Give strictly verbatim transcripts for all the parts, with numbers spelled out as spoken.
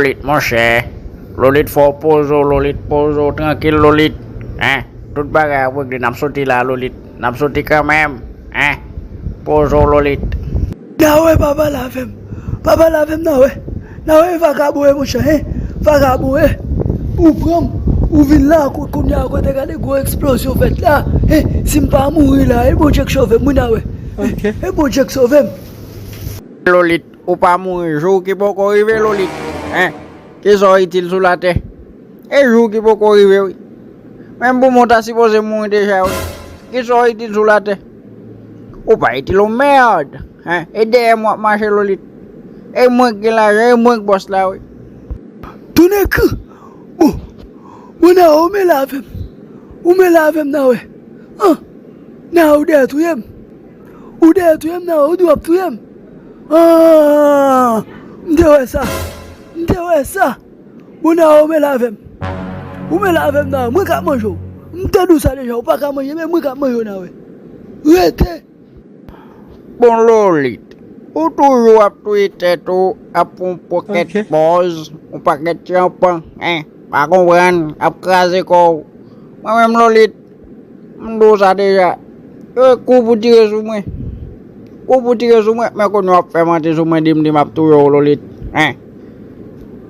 Lolit, monchè. Lolit, fò w poze w, Lolit, poze w trankil, Lolit. Hein? Tout bagay ap regle, n ap soti la, Lolit. N ap soti kanmenm. Hein? Poze w, Lolit. Nawè, pa pale avè m. Pa pale avè m, Nawè. Nawè, vagabon, e, monchè, hein? Vagabon, e. Ou pran m, ou vin la, ko-, kounye a, kote gade gwo eksplozyon fèt la. Hein? Si m pa mouri la, e Bondye k sove m, wi, Nawè. Ok. E Bondye k sove m. Lolit, ou pa mouri, jou ki poko rive, Lolit. Hein? Kisa w itil sou latè? E jou ki poko rive, wi. Menm pou mwen, w ta sipoze mouri deja, wi. Kisa w itil sou latè? Ou pa itil yon mèd. Hein? E dèyè m w ap mache, Lolit. E mwen k gen lajan, e mwen k bòs la, wi. Tounen k-, bon, bon, Nawè, ou mele avè m. Ou mele avè m, Nawè. An, Nawè, ou dèyè touye m. Ou dèyè touye m, Nawè, ou di w ap touye m. An, m te wè sa. M te wè sa. Bon, Nawè, ou mele avè m. Ou mele avè m, Nawè. Mwen k ap manje w. M te di w sa deja, ou pa ka manje, men mwen k ap manje w, Nawè. Rete. Bon, Lolit, ou toujou ap touye tèt ou, ap pran yon pakèt pòz, yon pakèt tyanpan, hein, pa konprann, ap kraze kò w. Mwen menm, Lolit, m di w sa deja. E kou pou tire sou mwen. Kou pou tire sou mwen, men kounye a w ap fè manti sou mwen, di m, di m ap touye w, Lolit, hein.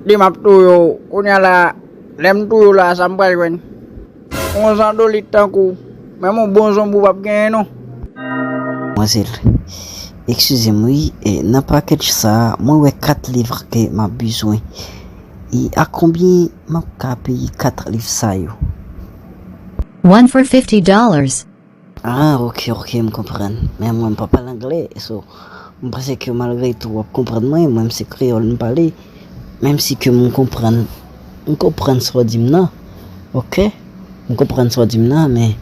Di m ap touye w, kounye a la, lè m touye w la, sa m pral jwenn? Yon zandolit tankou w, menm yon bon zonbi w p ap genyen non. Manmzèl, eskize m wi, e, nan pakèj sa a, mwen wè kat liv ke m ap bezwen. E a konbyen m ap ka peye kat liv sa yo? One for fifty dollars. Ah, ok, ok, m konprann. Men mwen, m pa pale anglè, so, m panse ke malgre tou, w ap konprann mwen, mwen, m se kreyòl m pale. Menm si ke m konprann, m konprann sa w di m nan, ok? M konprann sa w di m nan, men,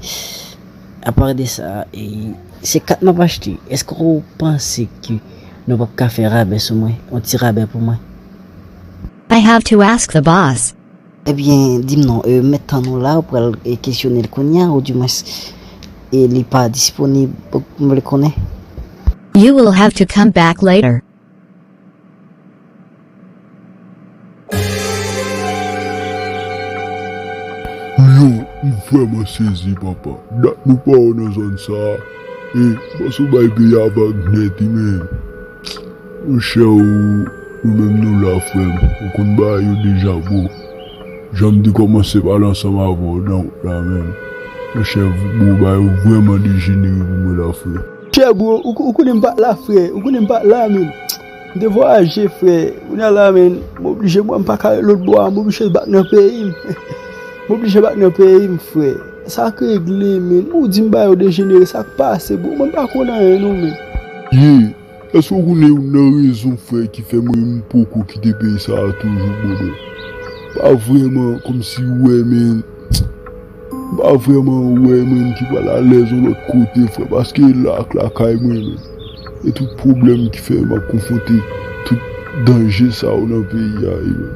apa de sa, e, se kat m ap achte. Èske w panse ke nou p ap ka fè rabè sou mwen? Yon ti rabè pou mwen? I have to ask the boss. Ebyen, di m non, e, mèt tan nou la, ou pral, e, kesyone l kounye a, oudimwens, e, li pa disponib, m vle konnen. You will have to come back later. Yo, m vrèman sezi, papa. Dat nou pa wè w nan zòn sa a. E, m panse w bay peyi a vag nèt, wi, men. Monchè, ou, nou menm nou la, frè m. Ou konn bagay yo deja, bro. Jan m te kòmanse pale ansanm avè w nan wout la menm. Monchè, bro, bagay yo vrèman dejenere pou mwen la, frè. Monchè, bro, ou, ou konnen m pa t la, frè. Ou konnen m pa t la, menm. M te vwayaje, frè. Kounye a la, menm, m oblije, mwen, m pa ka ret lòt bò a, m oblije bak nan peyi m. M oblije bak nan peyi m, frè. Sa k regle, menm. Ou di m bagay yo dejenere, sa k pase, bro? Mwen, m pa konn anyen, non, menm. Ye. Èske w konnen youn nan rezon, frè, ki fè mwen menm m poko kite peyi sa a toujou, bro? Pa vrèman kòmsi w wè, men, m pa vrèman wè, men, ki pral alèz yon lòt kote, frè, paske la ak lakay mwen, men, e tout pwoblèm ki fè m ap konfwonte tout danje sa yo nan peyi a, e, men.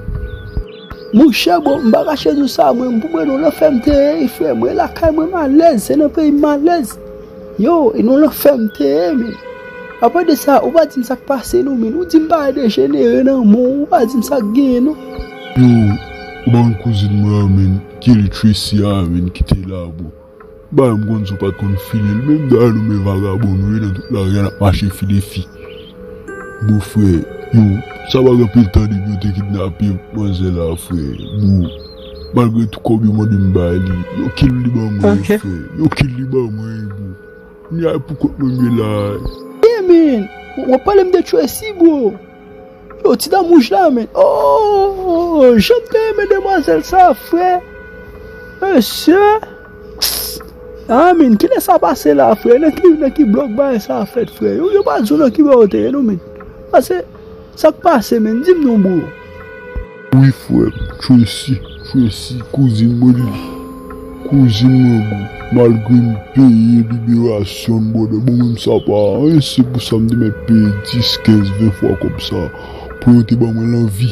Monchè, bon, m pa kache di w sa, mwen, pou mwen, non, lanfè m te ye, frè, mwen, lakay mwen, m alèz, se nan peyi m, m alèz. Yo, e non lanfè m te ye, men. Apa de sa, ou pa di m sa k pase non, men. Ou di m pa dejenere nan men w, ou pa di m sa k genyen non. Yo, ou pa konn kouzin mwen an, men, ki rele Tracy a, men, ki te la, bro. Ba m konn si w pa t konn file l, menm dayè nou men vagabon nou ye nan tout lari a, n ap mache file fi. Bon frè, yo, sa pa gen anpil tan depi yo te kidnape manzè la, frè. Bon, malgre tout kòb yo mande m bay li, yo kil li ban mwen, frè. Yo kil li ban mwen, bon. Kounye a, e pou kont mwen m ye la. Yeah, man, w ap pale m de Tracy, bro. Yo, ti dam wouj la, man. Oh, jan m te renmen demwazèl sa, frè. Mesye. Ah, man, kilè sa pase la, frè? Nan ki, nan ki blòk bagay sa fèt, frè? Yo, yo pa di w nan ki bò yo te ye, non, man. Pase, sa k pase, man? Di m non, bro. Wi, frè m, Tracy, Tracy, kouzin mwen li. Kouzin mwen, bro. Malgre m peye liberasyon m, brother, bon, menm sa pa anyen, se pou sa m te mèt peye dis, kenz, ven fwa kòb sa pou yo te ban mwen lanvi.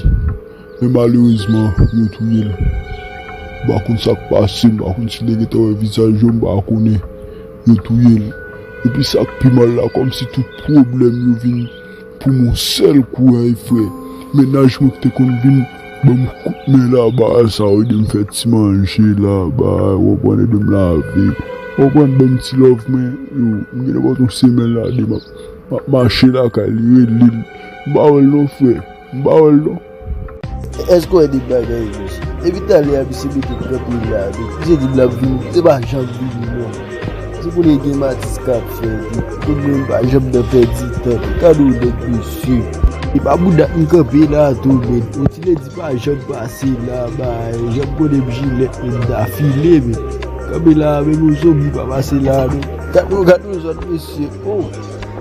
Men malerezman, yo touye l. M pa konn sa k pase, m pa konn si nèg gentan wè vizaj yo, m pa konnen. Yo touye l. Epi sa k pi mal la, kòmsi tout pwoblèm yo vin pou m yon sèl kou, ay frè. Mennaj mwen ki te konn vin Ban m kout men laba sa, ou ede m fè ti manje laba, ou konprann, ede m lave. Ou konprann, ban m ti love mwen, yo, m gen nenpòt yon semèn la, de m ap, m ap mache lakay li, rele l. M pa wè l non, frè. M pa wè l non. Èske w wè de bagay, mesye? Depi talè a, misye mete kanpe la, men misye di m l ap vini. Misye pa janm vini, non. Se pou li gen matis k ap fè, wi. Pou mwen, m pa janm nan pèdi tan. Gade yon nèg, mesye. E pa pou dat m kanpe la, tou, men. Yon ti ledi pa janm pase la, bay. Jan m konnen m jilèt, men m ta file, men. Kanpe la, menm yon zonbi pa pase la, non. Gade, gade yon zòn, mesye. Oh.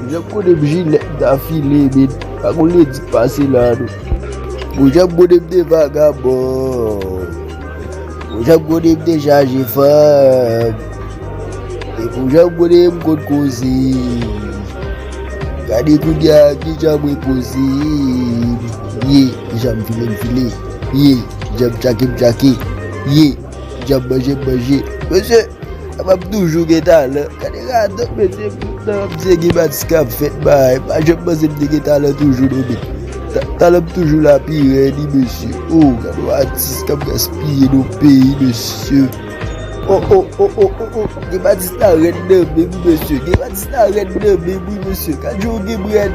Jan m konnen m jilèt m ta file, men pa gon ledi k pase la, non. Pou jan m konnen m te vagabon. Pou jan m konnen m te chaje fanm. E pou jan m konnen m konn koze. Gade kounye a, ki jan mwen poze. Ye, ki jan m file, m file. Ye, ki jan m tchake, m tchake. Ye, ki jan m manje, m manje. Mesye, m ap toujou gen talan. Gade radòt, mesye, nan misye gen matis k ap fèt, bay. Pa janm panse m te gen talan toujou, non, men. Ta-, talan m toujou la pi rèd, wi, mesye. Oh, gade yon atis k ap gaspiye nan peyi, mesye. Oh, oh, oh, oh, oh, oh. Gen matis la rèd nan men m, wi, mesye. Gen matis la rèd nan men m, wi, mesye. Gade jan w gen brèd.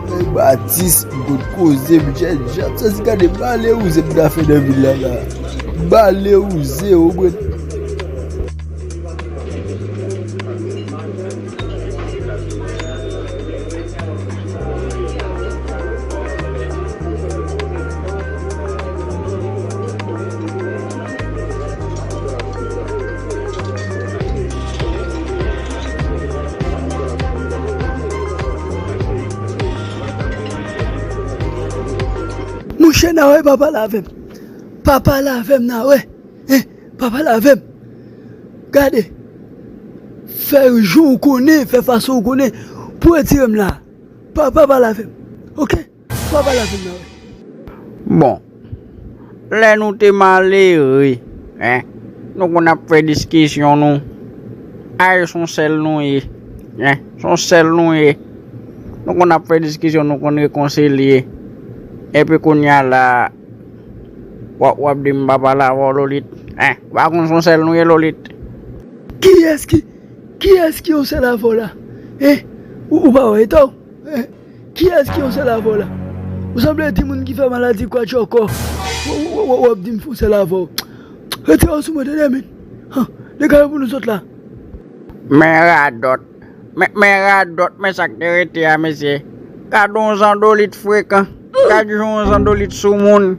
Gen matis, m konn koze, m jèn jan. Sa se gade malewouze m ta fè nan vil la, la. Malewouze, ou mwen. Monchè, n a wè, pa pale avè m. Pa pale avè m, n a wè. Hein, pa pale avè m. Gade. Fè jan w konnen, fè fason w konnen pou retire m la. Pa, pa pale avè m. Oke? Pa pale avè m, n a wè. Bon, lè nou te malere, hein, nou konn ap fè diskisyon nou. Ay, se yon sèl nou ye, hein, se yon sèl nou ye. Nou konn ap fè diskisyon, nou konn rekonsilye. Epi kounye a la, w ap, w ap di m pa pale avè w, Lolit. Hein, w pa konn se yon sèl nou ye, Lolit? Kiyès ki, kiyès ki yon sèl avè w la? Hein? Ou, ou pa wè eta w? Hein? Kiyès ki yon sèl avè w la? Ou sanble timoun ki fè maladi kwatchòkò. W, w, w, w ap di m fè yon sèl avè w. Retire w sou mwen, tande, men. Han, degage pou nou sot la. Men radòt. Men, men radòt, men sa k te rete a, mesye. Gade yon zandolit frekan. Gade yon zandolit soumoun.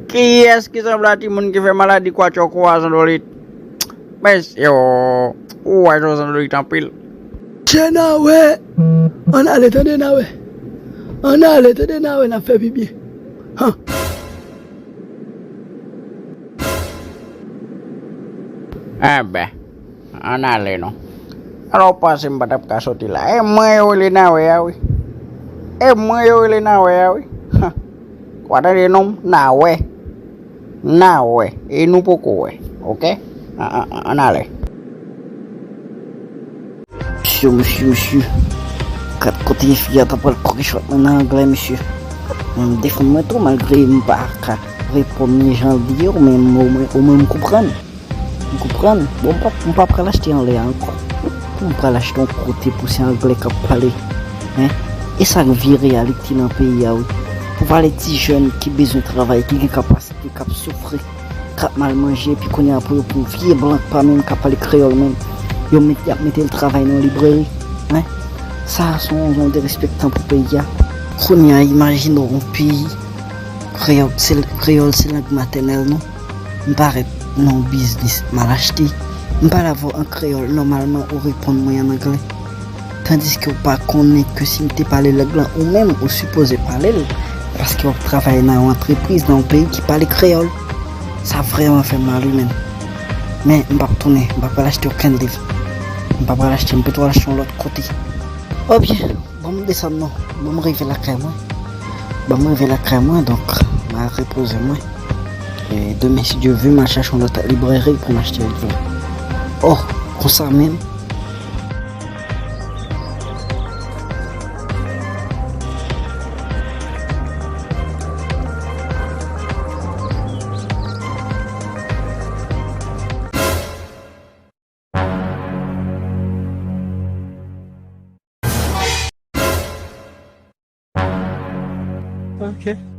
Kiyès ki sanble a timoun ki fè maladi kwatchòkò a, zandolit? Mesye, o, ou wè Jozan Dolit anpil. Chè n a wè. Ann ale, tande, n a wè. Ann ale, tande, n a wè, n ap fè pi byen. Han. Enben, ann ale non. Alò, w panse m pa t ap ka soti la? E mwen yo rele n a wè a, wi. E mwen yo rele n a wè a, wi. Han. W a tande non m? N a wè. N a wè. E nou poko wè. Oke? An, an, an, ann ale. Mesye, mesye, mesye. Gad kote fi a ta pral kouri chwat mwen nan anglè, mesye. Mwen, m defann mwen tou, malgre m pa ka reponn li jan l di yo, men omwen, omwen m konprann. M konprann. Bon, m p ap, m p ap pral achte anlè a ankò. M pral achte yon kote pou se anglè k ap pale. Hein? E sa k vye reyalite nan peyi a, wi. Pou pale ti jèn ki bezwen travay, ki gen kapasite, k ap soufri, k ap mal manje, epi kounye a pou yo pran vye blan k pa menm ka pale kreyòl menm. Yo met, y ap mete l travay nan libreri. Hein? Sa a se yon, yon derespektan pou peyi a. Kounye a, imajine w yon peyi, kreyòl se, kreyòl se lang matènèl nou. M parèt nan yon biznis, m al achte. M pale avè w an kreyòl, nòmalman ou reponn mwen an anglè. Tandiske w pa konnen ke si m te pale lang lan, ou menm ou sipoze pale l, paske w ap travay nan yon antrepriz, nan yon peyi ki pale kreyòl. Sa vrèman fè m mal, wi, menn. Men m p ap tounen, m pa pral achte okenn liv. M pa pral achte, m pito al achte yon lòt kote. O byen, ban m desann non, ban m rive lakay mwen. Ban m rive lakay mwen, donk, m a repoze mwen. E demen, si Dye vle, m a chache yon lòt libreri pou m achte yon liv. Oh, konsa menm. Ok.